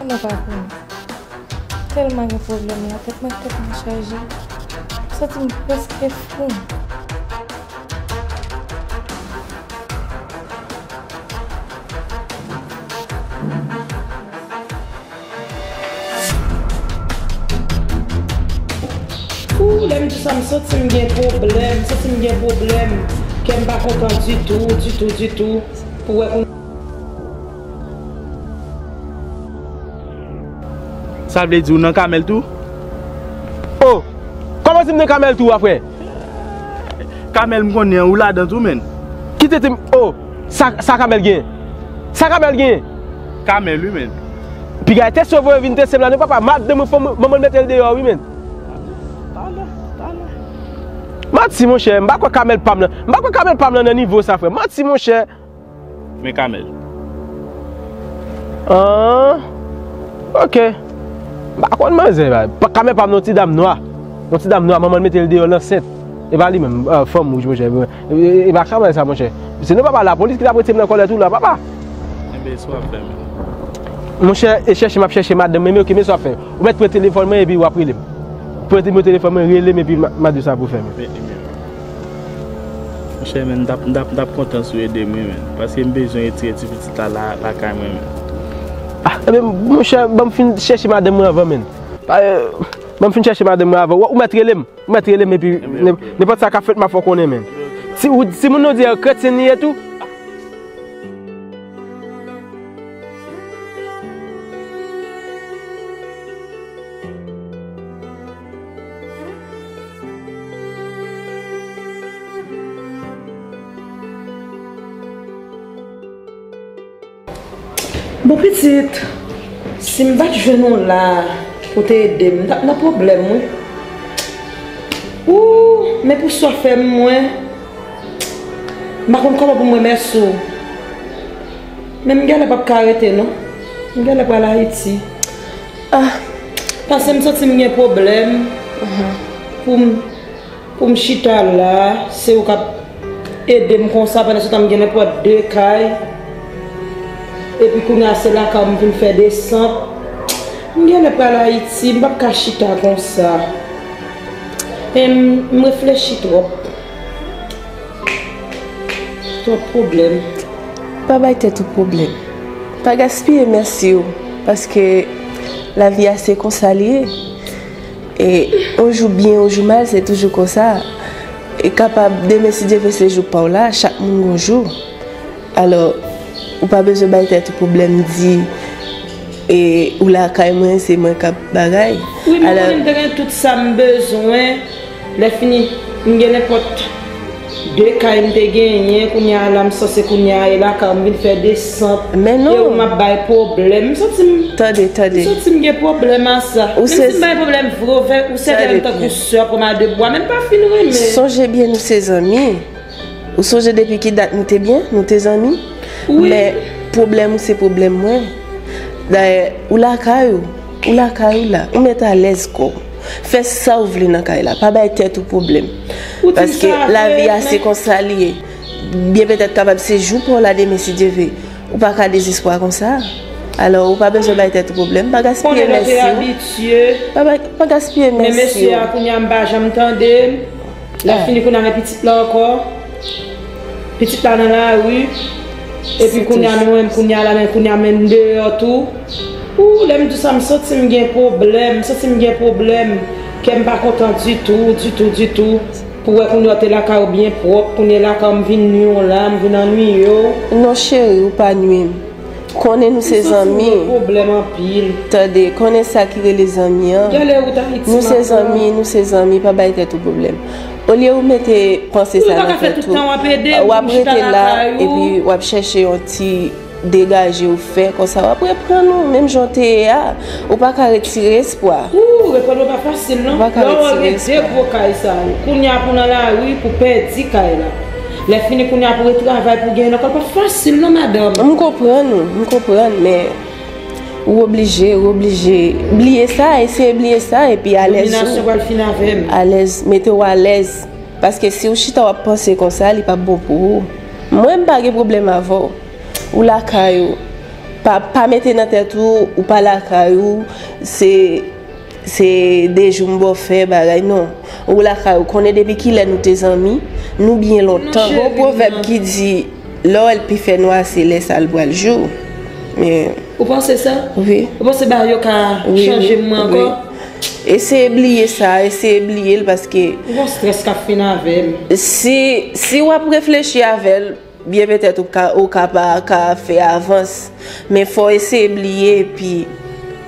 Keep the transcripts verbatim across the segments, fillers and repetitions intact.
Mwen pa konnen. Tèlman gen pwoblèm nan tèt mwen, tèt mwen chaje. M santi m prèske fou. Ou, lè m di sa, m santi m gen pwoblèm, m santi m gen pwoblèm. Kè m pa kontan ditou, ditou, ditou. Pou wè kounye Sa vle di ou nan kamèl tou? Oh! Kòman di m nan kamèl tou a, frè? Kamèl m konnen an, ou ladan tou, menn. Kite ti m, oh! Sa, sa kamèl gen? Sa kamèl gen? Kamèl, wi, menn. Piga tès yo voye vin tès m la, non, papa. Madanm mwen, fanm mwen, manman l mete l deyò, wi, menn. Manti, monchè, m pa kwè kamèl pa m nan. M pa kwè kamèl pa m nan nan nivo sa, frè. Manti, monchè. Men kamèl. Ah, ok. M pa konn manzè, ba. Pa, kamèl pa m nan, yon ti dam nwa. Yon ti dam nwa, manman l mete l deyò, l ansent. E pa li menm, ah, fanm wouj, monchè. E, e, e pa kamèl sa, monchè. Se nou papa lapolis ki t ap retire m nan kòlèt ou la, papa. Enben, sa w ap fè menm? Monchè, e chèche m ap chèche madanm mwen, men ok, men sa w ap fè. Ou mèt pran telefòn mwen epi w ap rele m. Pran nimewo telefòn mwen, rele m epi m a, m a di w sa pou w fè menm. Men nimewo. Monchè, men m t ap, m t ap, m t ap kontan si w ede m, wi, men. Paske m bezwen retire ti pitit la, la, lakay mwen, men. Ah, ebyen, monchè, ban m fin chèche madanm mwen avan, men. Pa, euh, ban m fin chèche madanm mwen avan. Ou, ou mèt rele m. Ou mèt rele m epi nenpòt sa k ap fèt, m ap fè w konnen, men. Si, ou, si moun nan di kretyen li ye tou. Bon, pitit, si m pa t jwenn ou la pou te ede m, m t ap nan pwoblèm, wi. Ou, men pou sa w fè m, mwen, m pa konn kòman pou m remèsye w. Men m genlè p ap ka rete, non. M genlè pral Ayiti. Ah. Paske m santi m gen pwoblèm pou m Pou m chita la, se ou k ap ede m konsa, pandan se tan m gen nenpòt de kay. Epi kounye a se lakay ou m vin fè desant. M genlè pral Ayiti, m p ap ka chita konsa. E m, m reflechi twòp. Twòp pwoblèm. Pa bay tèt ou pwoblèm. Pa gaspiye mèsi w, paske lavi a se konsa li ye. E yon jou byen, yon jou mal, se toujou konsa. E kapab, demen, si Dye vle, se jou pa w la, chak moun gon jou. Alò, ou pa bezwen bay tèt ou pwoblèm, di, e, ou lakay mwen, se mwen k ap bagay. Wi, mwen konnen m te gen tout sa m bezwen. Lè fini, m gen nenpòt de kay m te genyen, kounye a la m sanse kounye a e lakay ou m vin fè desant. Men non. E ou m ap bay pwoblèm. M santi m Tande, tande. M santi m gen pwoblèm a sa. Ou se Menm si m bay pwoblèm vre, ou se Tande tèlman tankou byen. Sè kòm a de bwa, men m pa fin renmen. Sonje byen, nou se zanmi. Ou sonje depi ki dat nou te byen, nou te zanmi? Wi. Men pwoblèm ou se pwoblèm mwen. Dayè, ou lakay ou, ou lakay ou la, ou mèt alèz kò w. Fè sa w vle nan kay la, pa bay tèt ou pwoblèm. Ou di Paske sa vre, lavi a se men konsa li ye. Byen petèt kapab se jou pa w la demen si Dye vle. Ou pa ka dezespwa konsa. Alò, ou pa bezwen bay tèt ou pwoblèm. Pa gaspiye Konnen nou te mèsi w. Abitye. Pa, pa, pa gaspiye Men mèsi mesye w. A, kounye a m pa janm tande l. Lè Ah. fini kounye a men pitit la ankò. Pitit la nan lari. Epi Se kounye a triste. men mwen kounye a la men kounye a men m deyò tou. Ou, lè m di sa, m santi m gen pwoblèm, m santi m gen pwoblèm. Kè m pa kontan ditou, ditou, ditou. Pou wè kounye a te lakay ou byen pwòp, kounye a lakay ou m vin nwi w la, m vin annuiye w. Non cheri, ou pa nwi m. Konnen nou se M santi m zanmi. gen pwoblèm anpil. Tande, konnen sa ki rele zanmi an. Gade wout Ayiti Nou se m ap pran. zanmi, nou se zanmi, pa bay tèt ou pwoblèm. Olye ou mete panse Ou sa pa nan ka fè tèt tout ou, tan w ap ede m w ap pou m chita rete la lakay ou. epi w ap chèche yon ti degaje ou fè, konsa w ap reprann ou, menm jan w te ye a. Ou pa ka retire espwa. Ou, reprann ou pa fasil non. Ou pa ka Lè w retire gen de espwa. gwo kay sa yo, kounye a pou nan lari, pou pèdi kay la. Lè fini kounye a pou retravay, pou genyen ankò, l pa fasil non, madanm. M konprann ou, m konprann, men ou oblije, ou oblije bliye sa, eseye bliye sa, epi alèz Dominasyon ou. pral fin avè m. Alèz, mete w alèz. Paske si w chita w ap panse konsa, li p ap bon pou ou. Mwen, m pa gen pwoblèm avè w. Ou lakay ou. Pa, pa mete nan tèt ou, ou pa lakay ou, se, se de jou m ba w fè bagay, non. Ou lakay ou, konnen depi kilè nou te zanmi, nou byen lontan. Gon pwovèb ki di, lè w wè l pi fè nwa, se lè sa l pral jou. Men, ou panse sa? Wi. Ou panse bagay yo ka chanje mwen ankò? Eseye bliye sa, eseye bliye l paske. Gon strès k ap fin avè m. Si, si w ap reflechi avè l, byen petèt ou ka, ou ka pa ka fè avans. Men fò w eseye bliye epi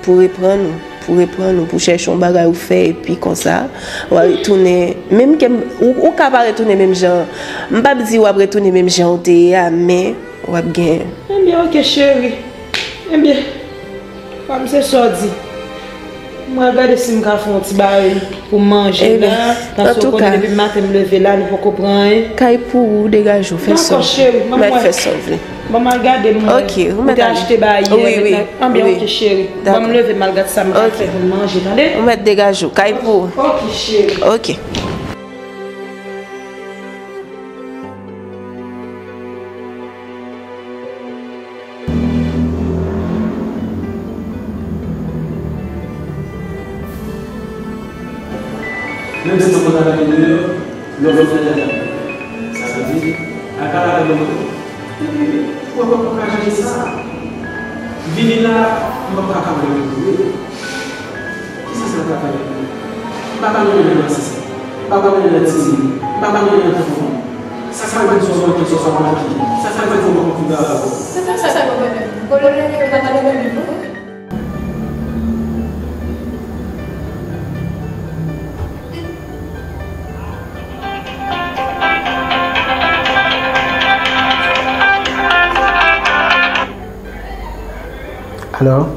pou reprann ou, pou reprann ou, pou chèche yon bagay ou fè epi konsa, w a retounen. Menm ke m, ou, ou ka pa retounen menm jan. M p ap di w ap retounen menm jan ou te ye a, men w ap gen. Ebyen, oke, cheri. Ebyen, kòm se sa w di, mwen gade si m ka fè yon ti bagay pou m manje la, paske w konnen depi maten m leve la, nou poko pran anyen. Kay pou ou, degaje w, fè sa w vle. Dakò, cheri, ban m wè. Mèt fè sa w vle. Ban m al gade m wè. Oke, ou mèt ale. Ou te achte bagay yè, wi, wi, wi. Anbyen, oke, cheri. Ban m leve m al gad sa m ka fè pou m manje, tande? Ou mèt degaje w, kay pou ou. Oke, cheri. Oke. Menm si nou konn avèk nou yo, nou konn fè tèt. Sa vle di, al pale avè nou tou. Epi, ou wè kòman nou ka jere sa. Vini la, nou p ap ka pale avè nou. Kisa sa pral fè? M pa ka mennen nan sisa. M pa ka mennen nan tini. M pa ka mennen nan tanfon. Sa sa vin sou mwen, sou sa mwen ki. Sa sa vin sou mwen, konfida la. Se sa sa mwen mennen. Kolonèl yo pa ka mennen nou. Alo?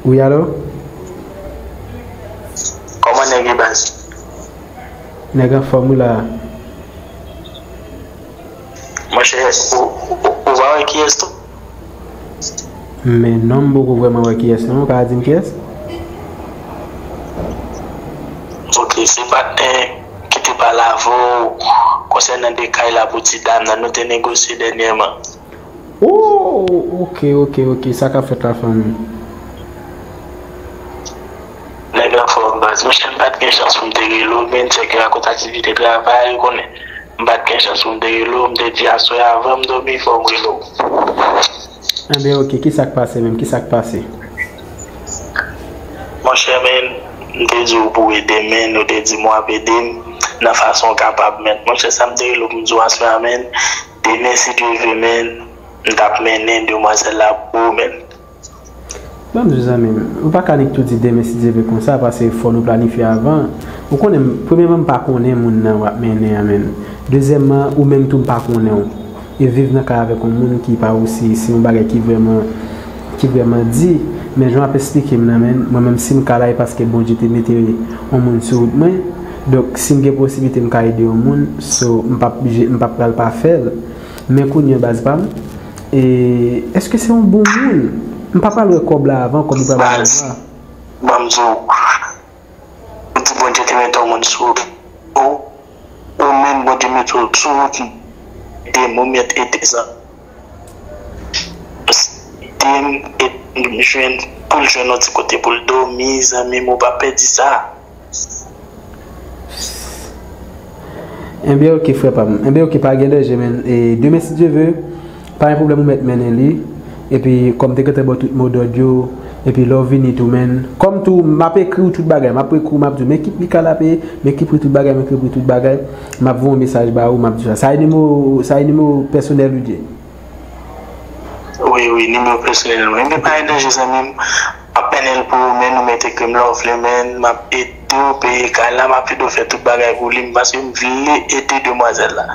Wi, alo? Kòman nèg ye, baz? Nèg anfòm wi la. Monchè, ou, ou, ou pa wè kiyès tou? Men non, m poko vrèman wè kiyès non. Ou ka di m kiyès? Ok, se patnè ki te pale avè w konsènan de kay la pou ti dam nan, nou te negosye dènyèman. Oh, ok, ok, ok. Sa k ap fèt la, fanmi? Nèg anfòm, baz. Monchè, m pa t gen chans pou m te rele w, men sèke akoz aktivite travay, ou konnen. M pa t gen chans pou m te rele w, m te di aswè avan m dòmi, fò m rele w. Enben, ok, kisa k pase menm? Kisa k pase? Monchè, men, m te di w pou w ede m, men, ou te di m w ap ede m nan fason w kapab, men. Monchè, sa m te rele w pou m di w aswè a, men, demen, si Dye vle, men, m t ap mennen demwazèl la pou ou, men. Ban m di w, zanmi m, ou pa ka nik tou di demen si Dye vle konsa, paske fò nou planifye avan. Ou konnen, premyèman, m pa konnen moun nan w ap mennen an, men. Dezyèmman, ou menm tou, m pa konnen w. E viv nan kay avèk yon moun ki pa osi, se yon bagay ki vrèman, ki vrèman di. Men jan w ap esplike m nan, men, mwen menm, si m ka la, e paske Bondye te mete yon moun sou wout mwen. Donk, si m gen posiblite, m ka ede yon moun, so, m p ap, m p ap pral pa fè l. Men kounye a, baz pa m, E, èske se yon bon moun? M pa pral wè kòb la avan, kòb li pral ba mwen la. Ban m di w, ou di Bondye te mete yon moun sou ou, ou menm Bondye mete w sou wout li, ede m, ou mèt ede sa. Ede m, ede m jwenn, pou l jwenn yon ti kote pou l dòmi, zanmi m, ou pa pèdi sa. Enben, ok, frè pa m. Enben, ok, pa gen danje, men. E, demen, si Dye ve, pa gen pwoblèm, ou mèt mennen li. Epi, kòm te gentan ba w tout modòd yo, epi lè w vini tou, men. Kòm tou, m ap ekri w tout bagay. M ap ekri w, m ap di w, men ki pri kay la peye, men ki pri tout bagay, men ki pri tout bagay. M ap voye yon mesaj ba ou, m ap di w sa. Sa e nimewo, sa e nimewo pèsonèl ou ye? Wi, wi, nimewo pèsonèl mwen. Enben, pa gen danje, zanmi m. M ap mennen l pou ou, men, ou mèt ekri m lè w vle, men, m ap ede w peye kay la, m ap ede w fè tout bagay pou li, paske m vle ede demwazèl la.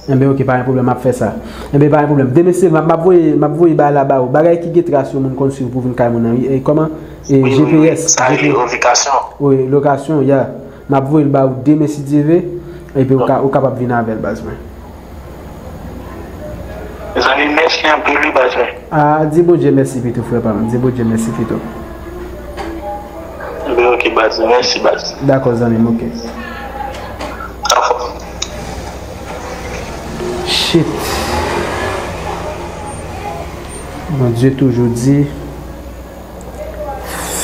Enben, ok, pa gen pwoblèm, m ap fè sa. Enben, pa gen pwoblèm. Demen, se, m ap, m ap voye, m ap voye bagay la ba ou. Bagay ki gen tras yo, moun konn swiv pou vin kay moun nan, wi. E, kòman? E, wi, wi, wi. G P S, sa e lokasyon. Wi, lokasyon, ya. M ap voye l ba ou demen si Dye ve, epi ou ka, ou kapab vin avè l, baz mwen. Zanmi, mèsi anpil, wi, baz mwen. A, di Bondye mèsi pito, frè pa m. Di Bondye mèsi pito. Enben, ok, baz, mèsi, baz. Dakò, zanmi m, ok. Anfòm. Shit. Bondye toujou di,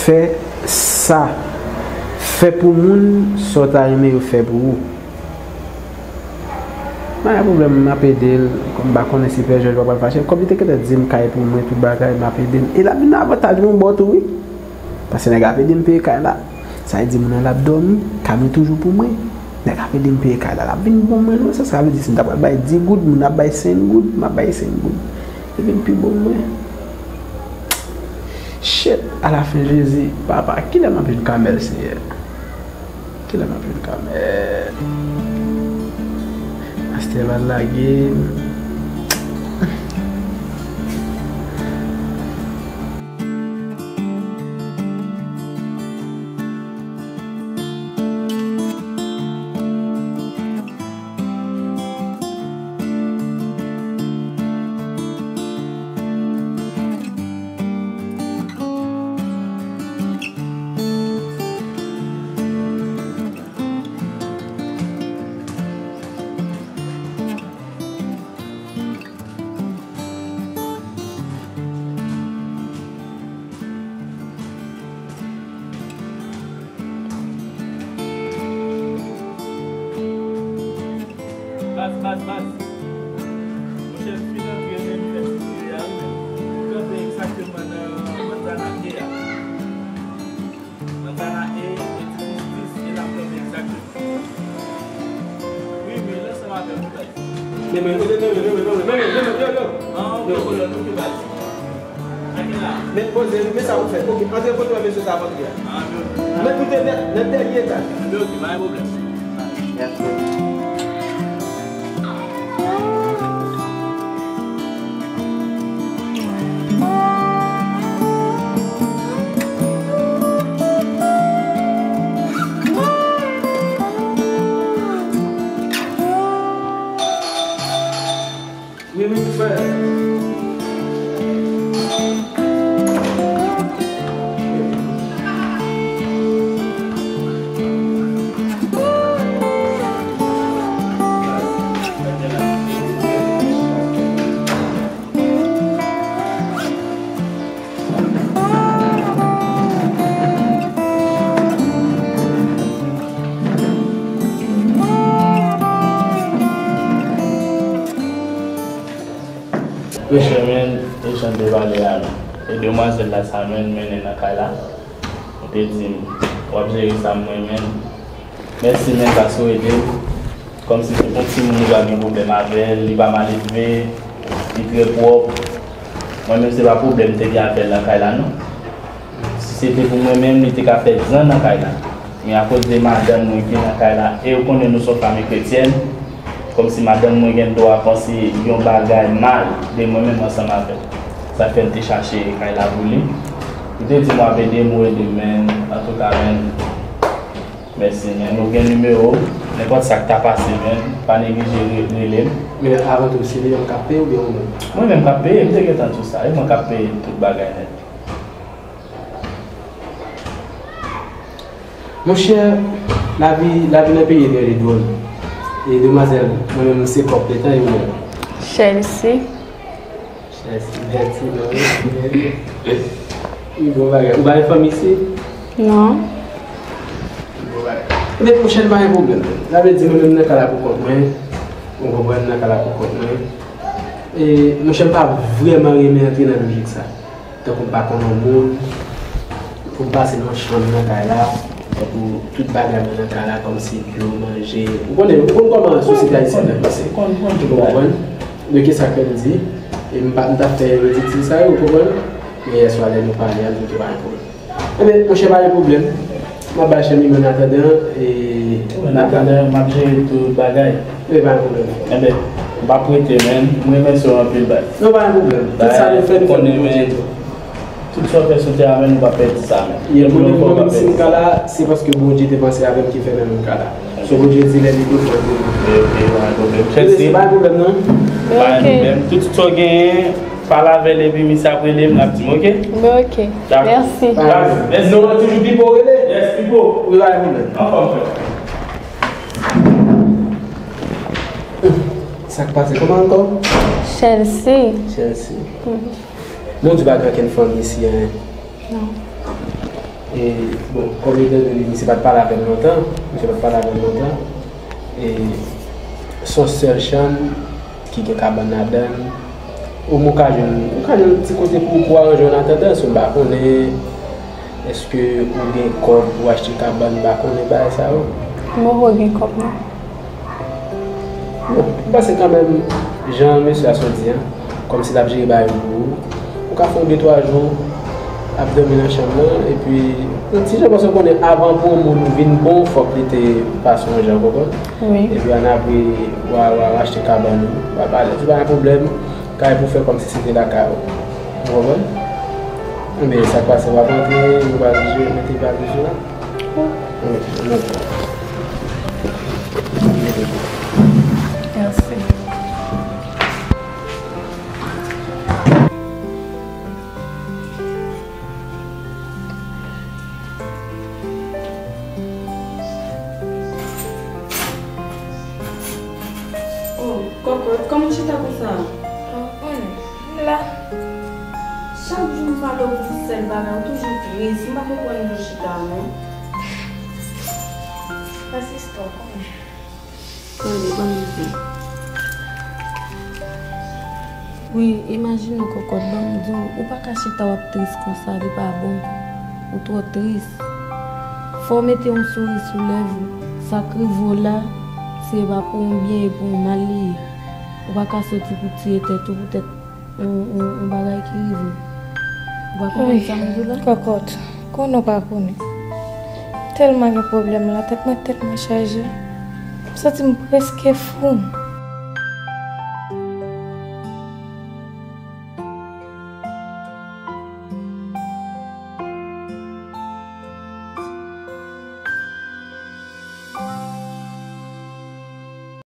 fè sa. Fè pou moun sa w ta renmen yo fè pou ou. Pa gen pwoblèm, m ap ede l. Kòm m pa konnen si Pè Jòj pa pral fache. Kòm li te gentan di m kay pou mwen, tout bagay, m ap ede l. E l ap vin avantaj mwen bò tou, wi. Paske nèg ap ede m peye kay la. Sa vle di moun nan l ap dòmi, kay mwen toujou pou mwen. Nèg ap ede m peye kay la, l ap vin bon mwen non. Sa, sa vle di si m ta pral bay dis goud, moun ap bay senk goud, m ap bay senk goud. Li vin pi bon mwen. Shit, alafen Jezi, papa, kilè m ap jwenn Kamèl, Senyè? Kilè m ap jwenn Kamèl? Astè va lage m. Baz, baz, baz. Monchè, m fin antre, men m fè ti vire a, wi, men. M kanpe egzakteman nan manzana e a. Manzana e, e ti plis plis, e l ap kanpe egzakteman. Wi, wi, l ansanm avè m, wi, baz. Men, men, men, men, yo, yo. An, yo, yo, yo, yo, baz. Men poze, men sa ou fè. Ok, antre kote w wè mesye sa ap antre a. Men koute nèt, nan dènye etaj. Wi, wi, frè. Mesye, men, e jan de pale a, men. E demwazèl la sa, men, mennen nan kay la. Ou te di m, w ap jere sa, mwen, men. Mèsi, men, paske w ede m. Kòmsi se yon timoun, li pa gen pwoblèm avè l, li pa mal elve, li trè pwòp. Mwen menm, se pa pwoblèm m te gen avè l nan kay la, non. Si se te pou mwen menm, li te ka fè gran nan kay la. Men akoz de madanm mwen ki nan kay la, e ou konnen nou se yon fanmi kretyèn, kòmsi madanm mwen gen dwa panse yon bagay mal de mwen menm ansanm avè l. Sa fè l te chache kay la pou li. Li te di m w ap ede m, ou ede m, men, antouka, men, mèsi, men. Nou gen nimewo w, nenpòt sa k ta pase, men, pa neglije re-, rele m. Men avan tou, se li menm k ap peye oubyen ou menm? Mwen menm k ap peye, m te gentan di w sa, e mwen k ap peye tout bagay nèt. Monchè, lavi, lavi nan peyi trè dwòl. E demwazèl, mwen menm se kòb petan e ou menm? Chèlsi. Chèlsi, Bèti, non, wi. Wi, bon bagay. Ou pa gen fanmi isit? Non. Bon bagay. Ebyen, monchè, pa gen pwoblèm. Sa vle di mwen menm nan kay la pou kont mwen. Ou konprann, nan kay la pou kont mwen. E, monchè, m pa vrèman renmen antre nan lojik sa. Tankou m pa konn yon moun, pou m pase nan chanm nan kay la, tankou tout bagay mwen nan kay la, kòmsi dlo, manje. Ou konnen, ou konn kòman sosyete ayisyèn nan panse. Ou konprann? Donk, e sa k fè m di, e m pa, m t ap fè yon ti sa yo, ou konprann? Men yèswa lè nou pale a, nou te pa yon pwoblèm. Ebyen, monchè, pa gen pwoblèm. M ap bay chèn nimewo w an atandan, e, an atandan, m ap jere tout bagay. Wi, pa gen pwoblèm. Enben, m ap rete, men. M remèsye w anpil, baz. Non, pa gen pwoblèm. Tout sa nou fè, nou fè pou Bondye tou. Tout sa w fè sou tè a, men, nou p ap pèdi sa, men. Mwen menm, si m ka la, se paske Bondye te panse avè m ki fè menm m ka la. So Bondye di lè li bon, fò l bon. Ok, ok, pa gen pwoblèm. Chèlsi, pa gen pwoblèm, non. Pa gen pwoblèm. Tout sa w genyen, pale avè l epi misye ap rele m, l ap di m, ok? Mèsi. Dakò. Mèsi. Non, mwen toujou Pipo rele. Yes, Pipo. Wi, pa gen pwoblèm. Anfòm, frè. Sa k pase? Kòman ankò? Chelsea. Chelsea. Mhm. Nou di pa gen ankenn fanmi isi, en. Non. E, bon, kòm etan done misye pa t pale avè m lontan, misye pa t pale avè m lontan, e, s on sèl chanm ki gen kabann ladan l, ou, ou ka jwenn, ou ka jwenn ti kote pou, pou aranje yon antandans, m pa konnen, èske ou gen kòb pou achte kabann, m pa konnen bagay sa yo. Mwen pa gen kòb, non. Bon, m panse kanmenm, jan mesye a sot di an, kòmsi l ap jere bagay yo pou ou, ou ka fè yon de twa jou ap dòmi nan chanm nan, epi yon ti jan, paske w konnen avan pou yon moun vin bon, fòk li te pase yon jan, w konprann? Wi. Epi annapre, w a, w a achte kabann ou, w ap alèz, ou pa gen pwoblèm, kay pou fè kòmsi se te lakay ou. Ou konprann? Ebyen, sa k pase, w ap antre, nou pral jwe, mete valiz ou la. Wi. Wi, wi. Mèsi. Oh, Kòkòt, kòman w chita konsa? Ou konnen, m la. Chak jou m pale w pou sèl bagay, ou toujou tris. M pa konprann jan w chita a, non. Asiste, ou konnen. Tande, ban m di w. Wi, imajine w, Kòkòt, ban m di w, ou pa ka chita w ap tris konsa, li pa bon. Ou twò tris. Fò w mete yon souri sou lèv ou. Sa k rive w la, se pa pou yon byen, e pou yon mal li ye. Ou pa ka soti pou tiye tèt ou poutèt yon, yon, yon bagay ki rive w. Ou pa konprann sa m di w la? Kòkòt, konnen w pa konnen. Tèlman gen pwoblèm la, tèt mwen tèlman chaje. M santi m prèske fou.